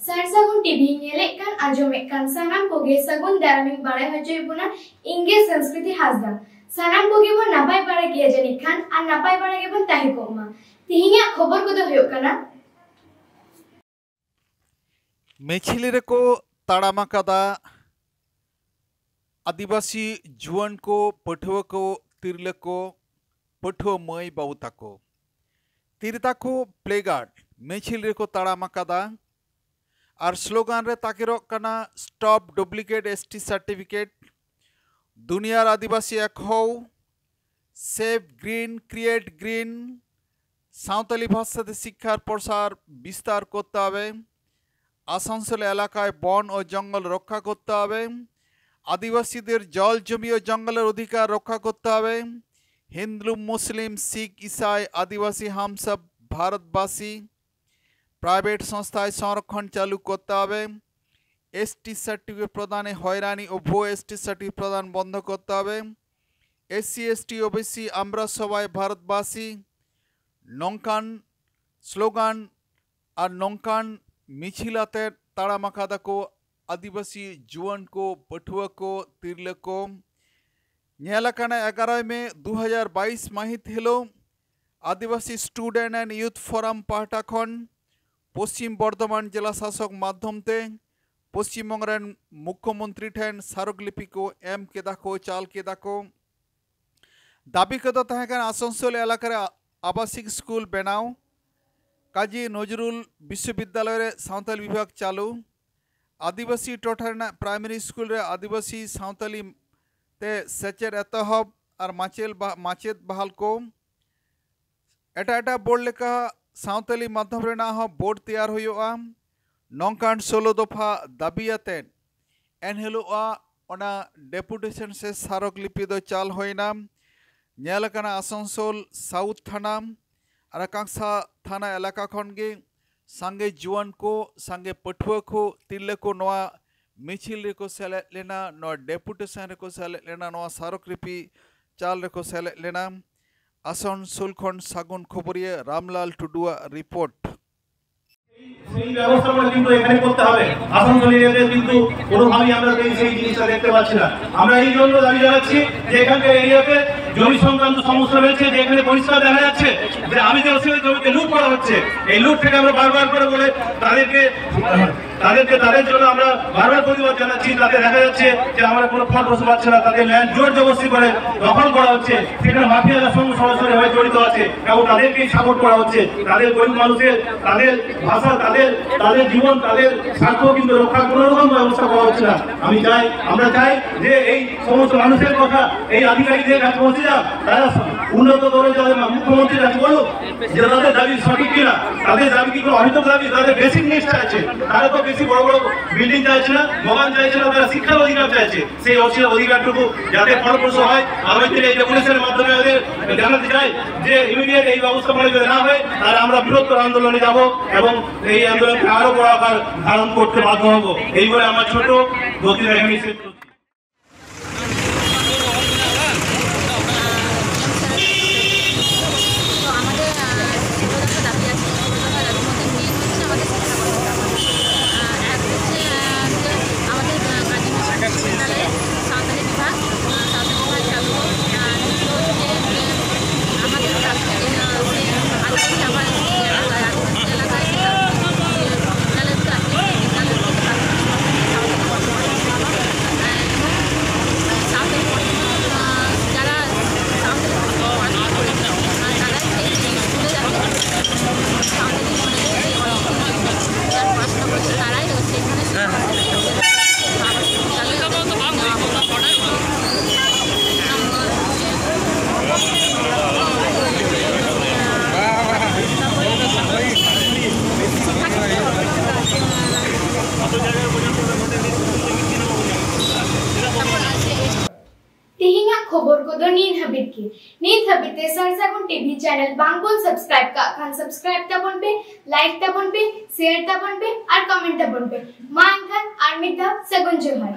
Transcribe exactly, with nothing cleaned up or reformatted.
ᱥᱟᱨ ᱥᱟᱹᱜᱩᱱ ᱴᱤᱵᱷᱤ ᱧᱮᱞᱮᱫ ᱠᱟᱱ, ᱟᱸᱡᱚᱢᱮᱫ ᱠᱟᱱ ᱥᱟᱱᱟᱢ ᱠᱚᱜᱮ ᱥᱟᱹᱜᱩᱱ ᱫᱟᱨᱟᱢᱤᱧ ᱵᱟᱲᱟᱭ ᱦᱚᱪᱚᱭᱮᱫ ᱵᱚᱱᱟ᱾ ᱤᱧ ᱜᱮ ᱥᱚᱝᱥᱠᱨᱤᱛᱤ ᱦᱟᱸᱥᱫᱟ᱾ ᱥᱟᱱᱟᱢ ᱠᱚᱜᱮ ᱵᱚᱱ ᱱᱟᱯᱟᱭ ᱵᱟᱲᱟ ᱜᱮᱭᱟ ᱡᱟᱹᱱᱤᱡ ᱠᱷᱟᱱ, ᱟᱨ ᱱᱟᱯᱟᱭ ᱵᱟᱲᱟ ᱜᱮᱵᱚᱱ ᱛᱟᱦᱮᱸ ᱠᱚᱜ ᱢᱟ᱾ ᱛᱮᱦᱮᱧᱟᱜ ᱠᱷᱚᱵᱚᱨ ᱠᱚᱫᱚ ᱦᱩᱭᱩᱜ ᱠᱟᱱᱟ, ᱢᱤᱪᱷᱤᱞ ᱨᱮᱠᱚ ᱛᱟᱲᱟᱢ ᱟᱠᱟᱫᱟ ᱟᱹᱫᱤᱵᱟᱹᱥᱤ ᱡᱩᱣᱟᱹᱱ ᱠᱚ, ᱯᱟᱹᱴᱷᱩᱣᱟᱹ ᱠᱚ, ᱛᱤᱨᱞᱟᱹ ᱠᱚ, ᱯᱟᱹᱴᱷᱩᱣᱟᱹ ᱢᱟᱹᱭ ᱵᱟᱹᱵᱩ ᱛᱟᱠᱚ᱾ ᱛᱤᱨᱮ ᱛᱟᱠᱚ ᱯᱞᱮᱜᱟᱨᱰ ᱢᱤᱪᱷᱤᱞ ᱨᱮᱠᱚ ᱛᱟᱲᱟᱢ ᱟᱠᱟᱫᱟ ᱟᱨ ᱥᱞᱳᱜᱟᱱ ᱨᱮ ᱛᱟᱠᱮᱨᱚᱜ ᱠᱟᱱᱟ, "Stop duplicate S T certificate, ᱫᱩᱱᱤᱭᱟᱨ ᱟᱹᱫᱤᱵᱟᱹᱥᱤ ᱮᱠ ᱦᱚᱣ, Save Green, Create Green, Santali ভাষাতে শিক্ষার প্রসার বিস্তার করতে হবে, আসানসোল এলাকায় বন ও জঙ্গল রক্ষা করতে হবে, আদিবাসীদের জল, জমি ও জঙ্গলের অধিকার রক্ষা করতে হবে, হিন্দু, মুসলিম, শিখ, ইসাই, আদিবাসী, হামসব ভারতবাসী, প্রাইভেট সংস্থায় সংরক্ষণ চালু করতে হবে, এসটি সার্টিফিকেট প্রদানে হয়রানি ও ভুয়ো এসটি সার্টিফিকেট প্রদান বন্ধ করতে হবে, এসসি, এসটি, ওবিসি আমরা সবাই ভারতবাসী" ᱱᱚᱝᱠᱟᱱ ᱥᱞᱳᱜᱟᱱ ᱟᱨ ᱱᱚᱝᱠᱟᱱ ᱢᱤᱪᱷᱤᱞ ᱟᱛᱮ ᱛᱟᱲᱟᱢ ᱟᱠᱟᱫᱟ ᱠᱚ ᱟᱹᱫᱤᱵᱟᱹᱥᱤ ᱡᱩᱣᱟᱹᱱ ᱠᱚ, ᱯᱟᱹᱴᱷᱩᱣᱟᱹ ᱠᱚ, ᱛᱤᱨᱞᱟᱹ ᱠᱚ᱾ ᱧᱮᱞ ᱟᱠᱟᱱᱟ, ᱮᱜᱟᱨᱚᱭ ᱢᱮ ᱫᱩ ᱦᱟᱡᱟᱨ ᱵᱟᱭᱤᱥ ᱢᱟᱹᱦᱤᱛ ᱦᱤᱞᱳᱜ ᱟᱹᱫᱤᱵᱟᱹᱥᱤ ᱥᱴᱩᱰᱮᱱᱴ ᱮᱱᱰ ᱭᱩᱛᱷ ᱯᱷᱳᱨᱟᱢ ᱯᱟᱦᱴᱟ ᱠᱷᱚᱱ ᱯᱚᱥᱪᱤᱢ ᱵᱚᱨᱫᱷᱚᱢᱟᱱ ᱡᱮᱞᱟ ᱥᱟᱥᱚᱠ ᱢᱟᱫᱽᱫᱷᱚᱢ ᱛᱮ ᱯᱚᱥᱪᱤᱢ ᱵᱚᱝᱜᱚ ᱨᱮᱱ ᱢᱩᱠᱠᱷᱚ ᱢᱚᱱᱛᱨᱤ ᱴᱷᱮᱱ ᱥᱟᱨᱚᱠ ᱞᱤᱯᱤ ᱠᱚ ᱮᱢ ᱠᱮᱫᱟ ᱠᱚ, ᱪᱟᱞ ᱠᱮᱫᱟ ᱠᱚ᱾ ᱫᱟᱹᱵᱤ ᱠᱚᱫᱚ ᱛᱟᱦᱮᱸ ᱠᱟᱱᱟ, ᱟᱥᱟᱱᱥᱳᱞ ᱮᱞᱟᱠᱟ ᱨᱮ ᱟᱵᱟᱥᱤᱠ ᱥᱠᱩᱞ ᱵᱮᱱᱟᱣ, ᱠᱟᱡᱤ ᱱᱚᱡᱨᱩᱞ ᱵᱤᱥᱥᱚᱵᱤᱫᱽᱫᱟᱞᱚᱭ ᱨᱮ ᱥᱟᱱᱛᱟᱞᱤ ᱵᱤᱵᱷᱟᱜᱽ ᱪᱟᱹᱞᱩ, ᱟᱹᱫᱤᱵᱟᱹᱥᱤ ᱴᱚᱴᱷᱟ ᱨᱮᱱᱟᱜ ᱯᱨᱟᱭᱢᱟᱨᱤ ᱥᱠᱩᱞ ᱨᱮ ᱟᱹᱫᱤᱵᱟᱹᱥᱤ ᱥᱟᱱᱛᱟᱞᱤ ᱛᱮ ᱥᱮᱪᱮᱫ ᱮᱛᱚᱦᱚᱵ ᱟᱨ ᱢᱟᱪᱮᱫ ᱵᱟ-, ᱢᱟᱪᱮᱫ ᱵᱟᱦᱟᱞ ᱠᱚ᱾ ᱮᱴᱟᱜ ᱮᱴᱟᱜ ᱵᱳᱨᱰ ᱞᱮᱠᱟ ᱥᱟᱱᱛᱟᱞᱤ ᱢᱟᱫᱽᱫᱷᱚᱢ ᱨᱮᱱᱟᱜ ᱦᱚᱸ ᱵᱳᱨᱰ ᱛᱮᱭᱟᱨ ᱦᱩᱭᱩᱜᱼᱟ᱾ ᱱᱚᱝᱠᱟᱱ ᱥᱳᱞᱳ ᱫᱚᱯᱷᱟ ᱫᱟᱹᱵᱤ ᱟᱛᱮᱫ ᱮᱱᱦᱤᱞᱳᱜᱼᱟ ᱚᱱᱟ ᱰᱮᱯᱩᱴᱮᱥᱚᱱ ᱥᱮ ᱥᱟᱨᱚᱠ ᱞᱤᱯᱤ ᱫᱚ ᱪᱟᱞ ᱦᱩᱭᱱᱟ᱾ ᱧᱮᱞ ᱟᱠᱟᱱᱟ, ᱟᱥᱟᱱᱥᱳᱞ ᱥᱟᱣᱩᱛᱷ ᱛᱷᱟᱱᱟ ᱟᱨ ᱠᱟᱸᱠᱥᱟ ᱛᱷᱟᱱᱟ ᱮᱞᱟᱠᱟ ᱠᱷᱚᱱ ᱜᱮ ᱥᱟᱸᱜᱮ ᱡᱩᱣᱟᱹᱱ ᱠᱚ, ᱥᱟᱸᱜᱮ ᱯᱟᱹᱴᱷᱩᱣᱟᱹ ᱠᱚ, ᱛᱤᱨᱞᱟᱹ ᱠᱚ ᱱᱚᱣᱟ ᱢᱤᱪᱷᱤᱞ ᱨᱮᱠᱚ ᱥᱮᱞᱮᱫ ᱞᱮᱱᱟ, ᱱᱚᱣᱟ ᱰᱮᱯᱩᱴᱮᱥᱚᱱ ᱨᱮᱠᱚ ᱥᱮᱞᱮᱫ ᱞᱮᱱᱟ, ᱱᱚᱣᱟ ᱥᱟᱨᱚᱠ ᱞᱤᱯᱤ ᱪᱟᱞ ᱨᱮᱠᱚ ᱥᱮᱞᱮᱫ ᱞᱮᱱᱟ᱾ ᱟᱥᱟᱱᱥᱳᱞ ᱠᱷᱚᱱ ᱥᱟᱹᱜᱩᱱ ᱠᱷᱚᱵᱚᱨᱤᱭᱟᱹ ᱨᱟᱢᱞᱟᱞ ᱴᱩᱰᱩᱣᱟᱜ ᱨᱤᱯᱳᱨᱴ᱾ সেই ব্যবস্থাপনা কিন্তু এখানে করতে হবে। আসানসোল এরিয়াতে কিন্তু কোনোভাবেই আমরা সেই সেই জিনিসটা দেখতে পাচ্ছি না। আমরা এই জন্য দাবি জানাচ্ছি যে এখানকার এরিয়াতে জমি সংক্রান্ত সমস্যা রয়েছে, যে এখানে পরিষ্কার দেখা যাচ্ছে যে আমি যে সেই জমিতে লুট করা হচ্ছে। এই লুট থেকে আমরা বারবার করে বলে তাদেরকে তাদেরকে তাদের জন্য আমরা বারবার প্রতিবাদ জানাচ্ছি। তাতে দেখা যাচ্ছে যে আমরা কোনো ফলপ্রসূ পাচ্ছে না। তাদের ল্যান্ড জোর জবরদস্তি করে দখল করা হচ্ছে, সেখানে মাফিয়ারা সঙ্গে সরাসরি হয়ে জড়িত আছে এবং তাদেরকেই সাপোর্ট করা হচ্ছে। তাদের গরিব মানুষের, তাদের ভাষা, তাদের তাদের জীবন, তাদের স্বার্থ কিন্তু রক্ষা কোনো রকম ব্যবস্থা করা হচ্ছে না। আমি চাই, আমরা চাই যে এই সমস্ত মানুষের কথা এই আধিকারিকদের কাছে পৌঁছে যাক। তারা উন্নত দরে যাদের মুখ্যমন্ত্রীর কাছে বলুক যে তাদের দাবি সঠিক কিনা, তাদের দাবি কি কোনো অহেতুক দাবি, তাদের বেসিক নিডস চাইছে। তারা তো বেশি বড় বড় বিল্ডিং চাইছে না, ভবন চাইছে না, তারা শিক্ষার অধিকার চাইছে। সেই অধিকারটুকু যাতে ফলপ্রসূ হয়, আগামী দিনে এই ডেপুটেশনের মাধ্যমে ওদের জানাতে চাই যে ইমিডিয়েট এই ব্যবস্থাপনা যদি না হয়, তাহলে আমরা বৃহত্তর আন্দোলনে যাব এবং এই আন্দোলনকে আরো বড় আকার ধারণ করতে বাধ্য হব। এই বলে আমার ছোট বক্তৃতা এখানে শেষ করছি। তো আমাদের আহ, দুটো দাবি আছে। দুটো দাবির মধ্যে মেন হচ্ছে আমাদের শিক্ষাগত দাবি। আহ, এক হচ্ছে আহ, যে আমাদের আহ, গাজী নজরুল বিশ্ববিদ্যালয়ে সাঁওতালি বিভাগ, আহ, সাঁওতালি বিভাগ চালু হোক। আহ, দ্বিতীয় হচ্ছে যে আমাদের চাকরি, আহ, যে আদিবাসী আবাসিক এলাকায়, আদিবাসী এলাকায় বিদ্যালয়গুলো আছে, সেই বিদ্যালয়গুলোতে প্রাথমিক স্তর থেকে সাঁওতালি পড়াশোনা শুরু হোক। আহ, এবং সাঁওতালি পড়াশোনা, আহ, যারা সাঁওতালি পড়াশোনা করেছে, আহ, তারাই সেই স্কুলে যাতে সাঁওতালি স্কুলে যাতে যারা পড়াশোনা করেছে তারাই হচ্ছে এখানে ᱛᱮᱦᱮᱧᱟᱜ ᱠᱷᱚᱵᱚᱨ ᱠᱚᱫᱚ ᱱᱤᱛ ᱦᱟᱹᱵᱤᱡ ᱜᱮ᱾ ᱱᱤᱛ ᱦᱟᱹᱵᱤᱡ ᱛᱮ ᱥᱟᱨ ᱥᱟᱹᱜᱩᱱ ᱴᱤᱵᱷᱤ ᱪᱮᱱᱮᱞ ᱵᱟᱝ ᱵᱚᱱ ᱥᱟᱵᱥᱠᱨᱟᱭᱤᱵ ᱠᱟᱜ ᱠᱷᱟᱱ ᱥᱟᱵᱥᱠᱨᱟᱭᱤᱵ ᱛᱟᱵᱚᱱ ᱯᱮ, ᱞᱟᱭᱤᱠ ᱛᱟᱵᱚᱱ ᱯᱮ, ᱥᱮᱭᱟᱨ ᱛᱟᱵᱚᱱ ᱯᱮ ᱟᱨ ᱠᱚᱢᱮᱱᱴ ᱛᱟᱵᱚᱱ ᱯᱮ᱾ ᱢᱟ ᱮᱱᱠᱷᱟᱱ ᱟᱨ ᱢᱤᱫ ᱫᱷᱟᱣ ᱥᱟᱹᱜᱩᱱ ᱡᱚᱦᱟᱨ᱾